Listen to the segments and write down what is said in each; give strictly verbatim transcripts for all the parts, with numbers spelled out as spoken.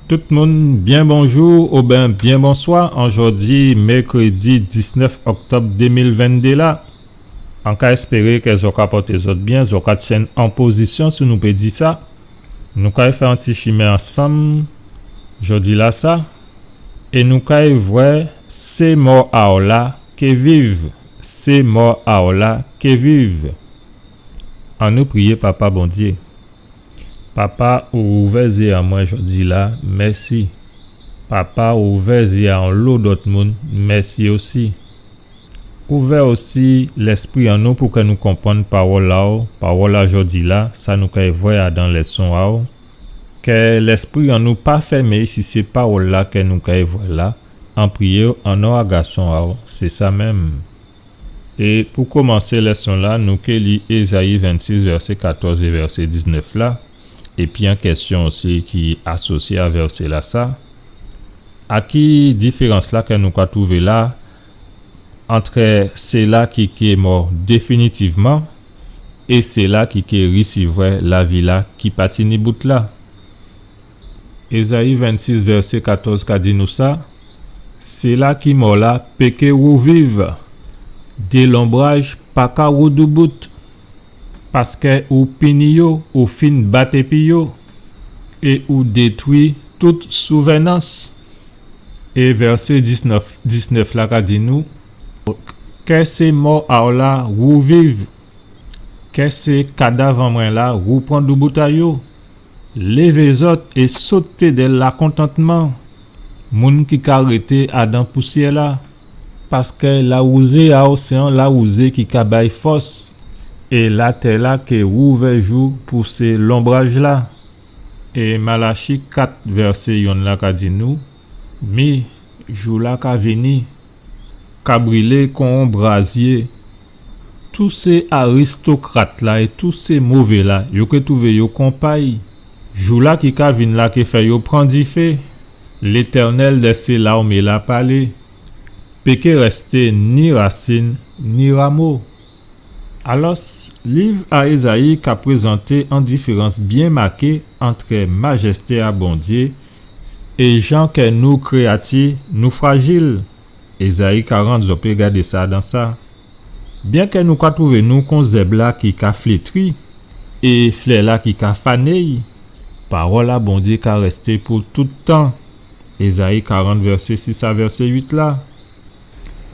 Tout moun, byen bonjou oben byen bonswa. An jòdi, mèkrédi diznèf òktòb dé mil venndé la. An ka èspéré kè zò ka pòté zòt byen, zò ka tyenn an pozisyon, si nou pé di sa. Nou kay fè on ti chimen ansanm jòdi-lasa, é nou kay vwè sé mò a-w la ké viv, sé mò a-w la ké viv. Annou priyé Papa Bondyé. Papa, ou ouvè zyé an mwen jòdi-la, mèsi. Papa, ou ouvè zyé a on lo dòt moun, mèsi osi. Ouvè osi lèspri an nou pou kè nou konprann pawòl a-w, pawòl a jòdi-la, sa nou kay vwè adan lèson a-w. Kè lèspri an nou pa fèmé si sé pawòl-la kè nou kay vwè la, an priyé-w an non a Gason a-w, sé sa menm. É pou komansé lèson-la, nou ké li Ézayi vennsis, vèsé katòz é vèsé diznèf la, épi on kèsyon osi ki asosyé a vèsé-lasa. A ki diférans-la kè nou ka twouvé la ant sila ki ké mò définitivman é sila ki ké risivwè lavi-la ki pa tini bout la? Ézayi vennsis, vèsé katòz ka di nou sa, sila ki mò la pé ké wouviv, dé lonbraj pa ka wou doubout, paskè ou pini yo, ou fin bat épi yo, é ou détwi tout souvènans. É vèsé diznèf, diznèf la ka di nou, kè sé mò a-w la wouviv, kè sé kadav an mwen la wou pran doubout a yo. Lévé zòt é soté dè lakontantman, moun ki ka rété adan pousyè-la, paskè lawouzé a-w sé on lawouzé ki ka bay fòs, é latè-la ké wouvè jou pou sé lonbraj-la. É Malachi kat vèsé yonn la ka di nou, mi jou-la ka vini, ka brilé kon on brazyé. Tout sé aristokrat-la é tout sé mové-la, yo ké twouvé yo kon pay. Jou-la ki ka vin la ké fè yo pran difé. Létènèl dè sé lawmé-la palé. Pé ké rèsté ni rasin, ni ramo. Alòs, liv a Ézayi ka prézanté on diférans byen maké ant majèsté a Bondyé é jan kè nou kréyati nou frajil. Ézayi karant, zò pé gadé sa dan sa. Byen kè nou ka twouvé nou kon zèb-la ki ka flétri, é flè-la ki ka fané, pawòl a Bondyé ka rèsté pou tout tan. Ézayi karant, vèsé sis a vèsé uit la.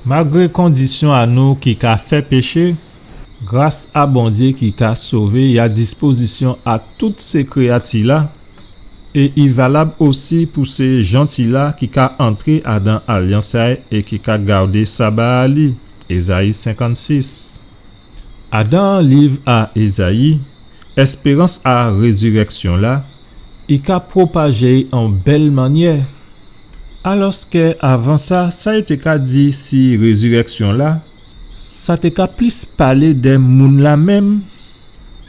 Malgré kondisyon a nou ki ka fè péché, gras a Bondyé ki ka sové, i a dispozisyon a tout sé kréyati-la, é i valab osi pou sé janti-la ki ka antré adan alyans a-y é ki ka gadé saba a li. Ézayi senkannsis. Adan liv a Ézayi, èspérans a rézirèksyon-la, i ka pwopajé an bèl mannyè. Alòskè avan sa, sa i té ka di si rézirèksyon-la, sa té ka plis palé dè moun-la menm.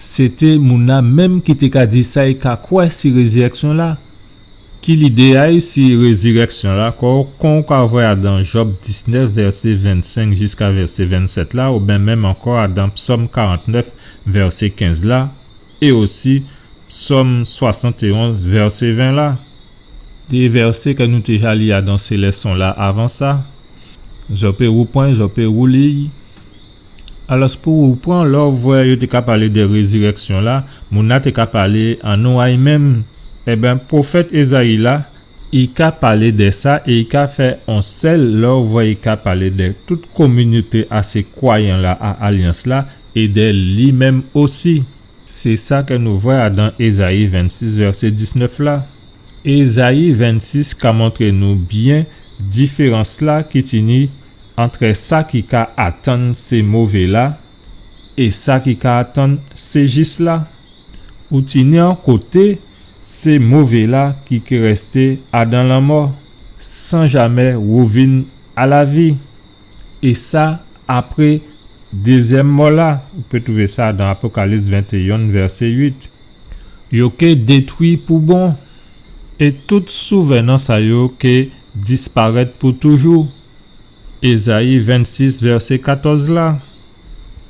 Sé té moun-la menm ki té ka di sa i ka kwè si rézirèksyon-la. Ki lidé a-y si rézirèksyon-la, kon, kon ou ka vwè adan Jòb diznèf, vèsé vennsenk jiska vèsé vennsèt la, oubyen menm ankò adan Psòm karantnèf, vèsé kenz la, é osi Psòm swasantéonz, vèsé ven la. Dé vèsé kè nou té ja li adan sé lèson-la avan sa. Zò pé woupran, zò pé wouli. Alòs, pou ou pran, lè ou vwè yo té ka palé dè rézirèksyon-la, moun-la té ka palé an non a-y menm. Ében, pwofèt Ézayi-la, i ka palé dè sa é i ka fè on sèl lè ou vwè i ka palé dè tout kominoté a sé kwayan-la a alyans-la é dè li menm osi. Sé sa kè nou vwè adan Ézayi vennsis, vèsé diznèf la. Ézayi vennsis ka montré nou byen diférans-la ki tini ant sa ki ka atann sé mové-la é sa ki ka atann sé jis-la. Ou tini on koté sé mové-la ki ké rèsté adan lanmò, san jamè wouvin a lavi. É sa, apré dézyèm mò-la, ou pé twouvé sa dan Apokalips ventéyen, vèsé uit. Yo ké détwi pou bon, é tout souvènans a yo ké disparèt pou toujou. Ézayi vennsis, vèsé katòz la.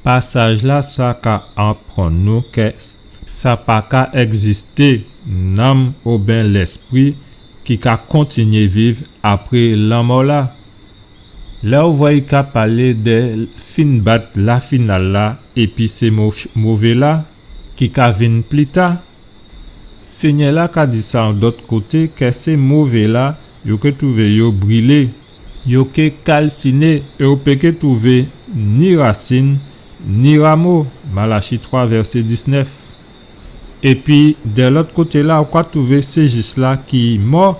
Pasaj-lasa ka aprann nou kè sa pa ka ègzisté nanm oben lèspri ki ka kontinyé viv apré lanmò-la. Lè ou vwè i ka palé dè fin bat lafinal-la épi sé mo-, mové-la ki ka vin pli ta, Sényè-la ka di sa on dòt koté, kè sé mové-la, yo ké twouvé yo brilé, yo ké kalsiné, é ou pé ké twouvé ni rasin, ni ramo. Malachi twa, vèsé diznèf. Épi, dè lòt koté-la, ou ka twouvé sé jis-la ki mò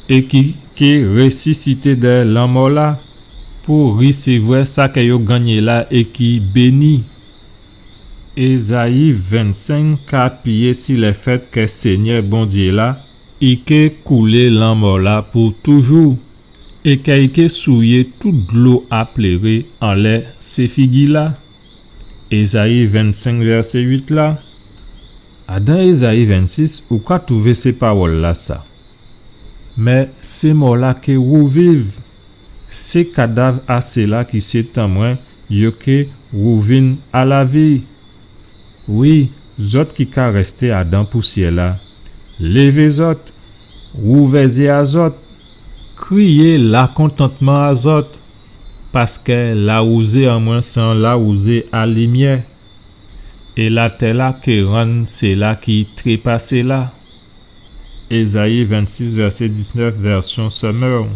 é ki, ki résisité dè lanmò-la pou risivwè sa kè yo gannyé la é ki béni. Ézayi vennsenk ka apiyé si lèfèt kè Sényè Bondyé-la, i ké koulé lanmò-la pou toujou, é kè i ké souyé tout dlo a pléré anlè sé figi-la. Ézayi vennsenk, vèsé uit la. Adan Ézayi vennsis, ou ka twouvé sé pawòl-lasa. Mé sé mò-la ké wouviv. Sé kadav a séla ki sé tan mwen, yo ké wouvin a lavi. Wi, zòt ki ka rèsté adan pousyè-la, lévé zòt, wouvè zyé a zòt, kriyé lakontantman a zòt, paskè lawouzé an mwen sé on lawouzé a limyè, é latè-la ké rann séla ki trépasé la. Ézayi vennsis, vèsé diznèf, vèsyon Semeur.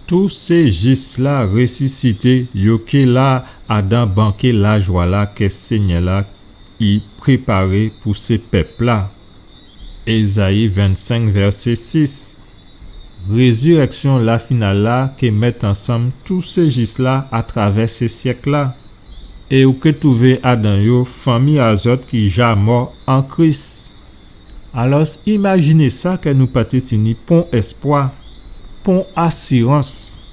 Tout sé jis-la résisité, yo ké la adan banké lajwa-la kè Sényè-la i préparé pou sé pèp-la. Ézayi vennsenk, vèsé sis. Rézirèksyon lafinal-la ké mèt ansanm tout sé jis-la atravè sé syèk-la. É ou ké twouvé adan yo fanmi a zòt ki ja mò an Kris. Alò, imajiné sa kè nou pa té tini pon èspwa, pon asirans,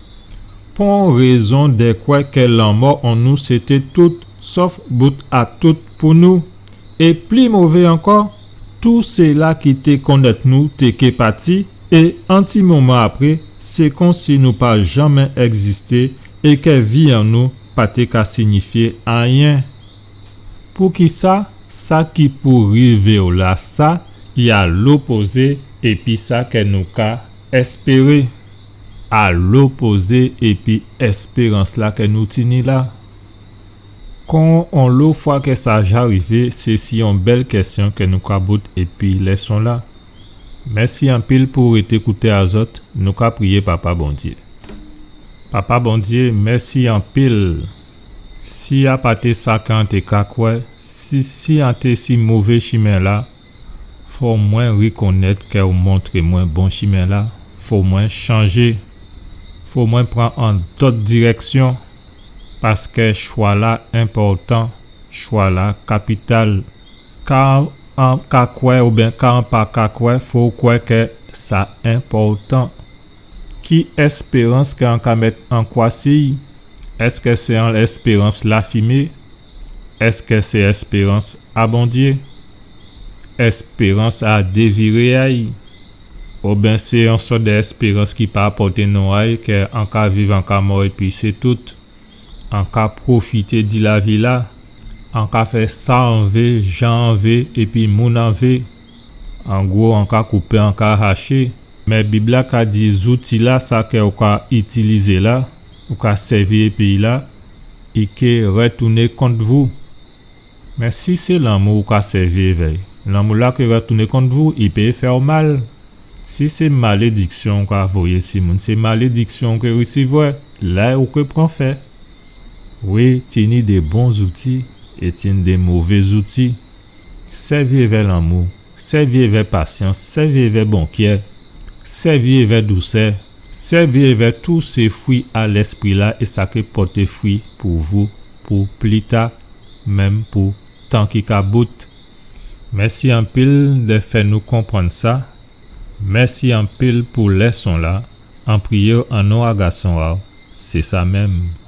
pon rézon dè kwè kè lanmò an nou sété tout, sòf bout a tout pou nou. É pli mové ankò, tout séla ki té konnèt nou té ké pati, é an ti moman apré, sé konsi nou pa janmé ègzisté, é kè vi an nou pa té ka signifyé ayen. Poukisa sa ki pou rivé'w la sa, i a lopozé épi sa kè nou ka èspéré, a lopozé épi èspérans-la kè nou tini la? Kon onlo fwa kè sa ja rivé, sé si on bèl kèsyon kè nou ka bout épi lèson-la. Mèsi anpil pou rété kouté a zòt, nou ka priyé Papa Bondyé. Papa Bondyé, mèsi anpil. Si a pa té sa kè an té ka kwè, si, si an té si mové chimen-la, fò mwen rikonnèt kè ou montré mwen bon chimen-la, fò mwen chanjé, fò mwen pran on dòt dirèksyon, paskè chwa-la enpòtan, chwa-la kapital. Ka an ka kwè oubyen ka an pa ka kwè, fò ou kwè kè sa enpòtan. Ki èspérans kè an ka mèt an kwa si? Èskè sé on èspérans lafimé? Èskè sé èspérans a Bondyé? Èspérans a déviré a'y? Oubyen sé on sòt dè èspérans ki pa apòté non a'y, kè an ka viv, an ka mò, épi sé tout? An ka pwofité di lavi-la, an ka fè sa an vé, jan an vé, épi moun an vé. An gwo, an ka koupé, an ka haché. Mé Bib-la ka di zouti-la, sa kè ou ka itilizé la, ou ka sèvi épi la, i ké rètouné kont vou. Mé si sé lanmou ou ka sèvi évè'y, lanmou-la ké rètouné kont vou, i pé fè'w mal. Si sé malédiksyon ou ka voyé si moun, sé malédiksyon ou ké risivwè, la ou ké pran fè. Wi, tini dé bon zouti é tini dé mové zouti. Sèvi évè lanmou, sèvi évè pasyans, sèvi évè bon kè, sèvi évè dousè, sèvi évè tout sé fwi a Lèspri-la, é sa ké pòté fwi pou vou, pou pli ta, menm pou tan ki ka bout. Mèsi anpil dè fè nou konprann sa. Mèsi anpil pou lèson-la. An priyé an non a Gason a'w, sé sa menm.